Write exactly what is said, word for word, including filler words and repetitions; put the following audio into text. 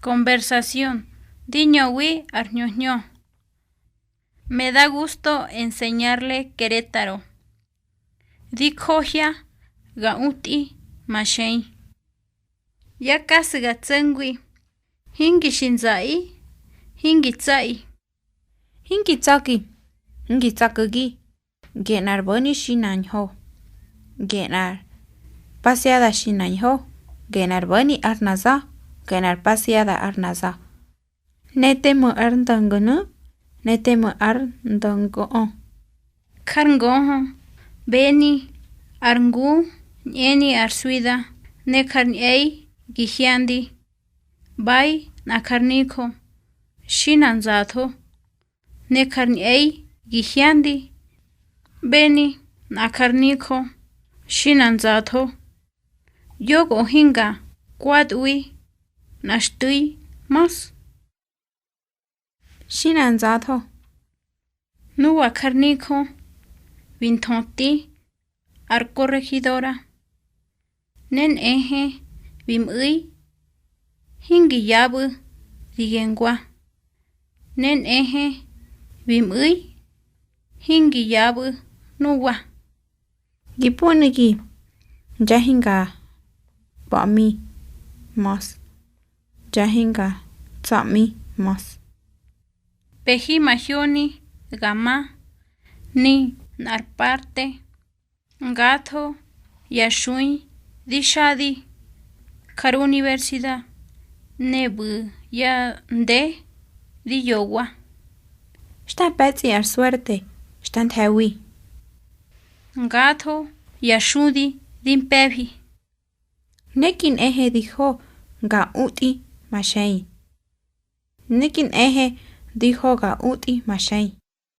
Conversación. Di ñöwi ar hñö hñö. Me da gusto enseñarle Querétaro. Di johya ga utꞌi ma xëi. Yá kasu̱ ga tso̱ngwi, hingi xi nzaꞌi, hingi tsa̱ꞌi. Hingi tsa̱ki, hingi tsa̱ku̱gi. Ge nꞌar bo̱ni xi nañho, ge nꞌar pasiada xi nañho, ge nꞌar bo̱ni ár naza̱, ge nꞌar pasiada ár naza̱. Ne te mö ár ndöngonu̱, ne te mö ár ndöngoꞌö. Jar ngohö, beni, ar ngu, ñꞌeni ar swida, ne jar ñꞌe̱i gi hyandi. ꞌBa̱i, nꞌa jar nijö, xi na nzatho. Ne jar ñꞌe̱i gi hyandi. ꞌBeni, nꞌa jar nijö, xi na nzatho. Yogo hinga kwatꞌwi, nꞌa xtu̱i ma̱s. Xi na nzatho. Nuwa jar nijö bi nthöti ar korehidora, ne nꞌehe bi mꞌu̱i hingi yapꞌu̱ ri gengwa, ne nꞌehe bi mꞌu̱i hingi yapꞌu̱ nuwa. Gi puni gi, ya hinga ꞌba̱ꞌmi ma̱s, ya hinga tsa̱ꞌmi ma̱s. Pehi mahyoni ga ma ni nꞌar parte, ngatho ya xui di xadi jar universidad, ne ꞌbu̱ ya nde di yowa. Xta pe̱tsꞌi ar suerte, xta nthe̱wi. Ngatho ya xudi di mpe̱fi. Ne ki nꞌehe di ho ga utꞌi ma xe̱i. Ne ki nꞌehe di ho ga utꞌi ma xe̱i.